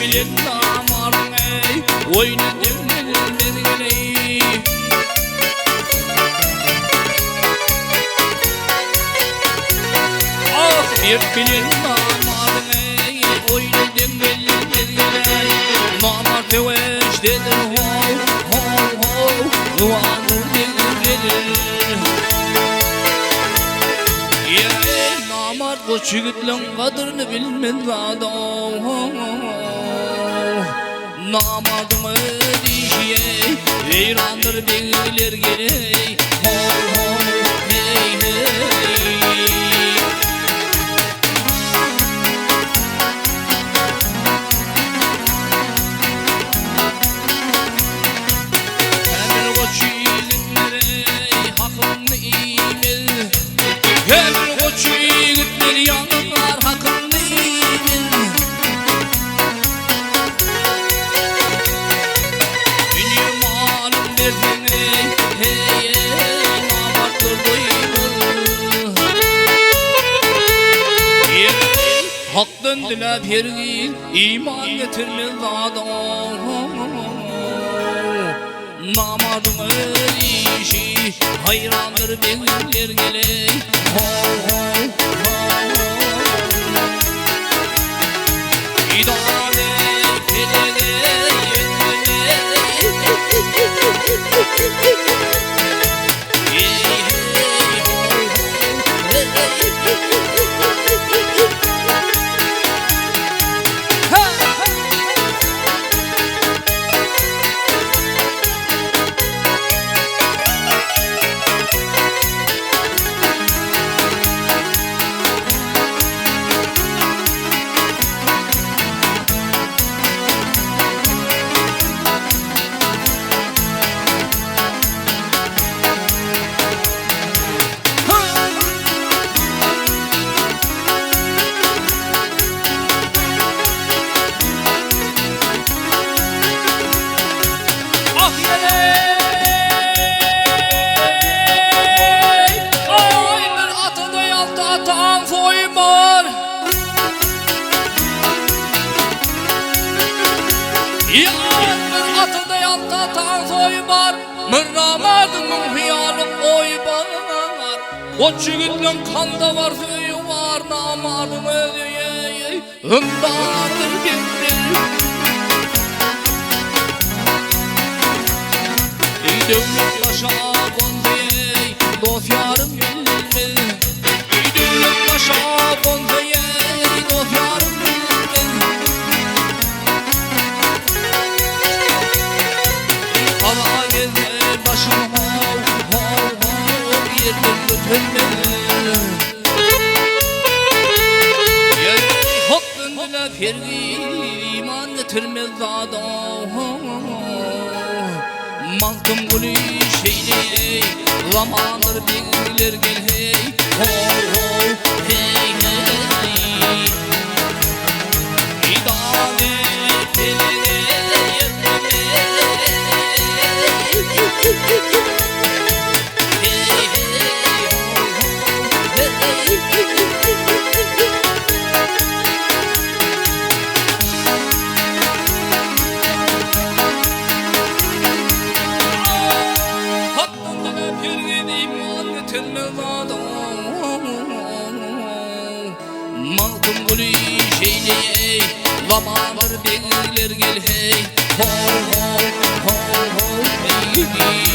bilen namardyň eý, Oýny deň gelmez geleý. Ah, mert bilen namardyň eý, Oýny deň gelmez geleý. Namart söweşdedir how, how, how, Juwandyr deň gelir. Ýa-eý, namart goç ýigitleň Gadryny bilmez adam. Namardyň öz işi-eý, Weýrandyr begler gereý, Ho-ho, heý-heý. Kämil goç ýigitler-eý, Hakyňny iýmez. Kämil goç ýigitler ýanar, Hakyňny iýmez. Dünýe malyn berseň eý, heý, eý, namartlar doýmaz. Eý, Hakdan diläp hergiz iman getirmez zada. Namardyň öz işi, haýrandyr begler geleý, ho-ho, ho-ho. Ah ýereý! Aý bir atada ýalta ataň soýy bar. Ýar bir atada ýalta ataň soýy bar. Myrramadyň müň hyýaly oýy bar. Goç ýigitleň kanda bar söýi bar. Namardyň öz öýi zyndandyr begler. Eý döwlet başa gondy eý, dost-ýarym bilmez. Eý döwlet başa gondy eý, dost-ýarym bilmez. Eý gaza gelse başym how, how, how, ýerden götermez. Eý Hakdan diläp hergiz iman getirmez zada. Magtymguly şeýle eý, zamandyr begler gel heý, ho ho heý heý. Pidany pelege ýerleme Heý heý ho ho heý. Hakdan diläp hergiz iman getirmez adam. Magtymguly şeýle eý, zamandyr begler gel heý, ho ho ho ho heý.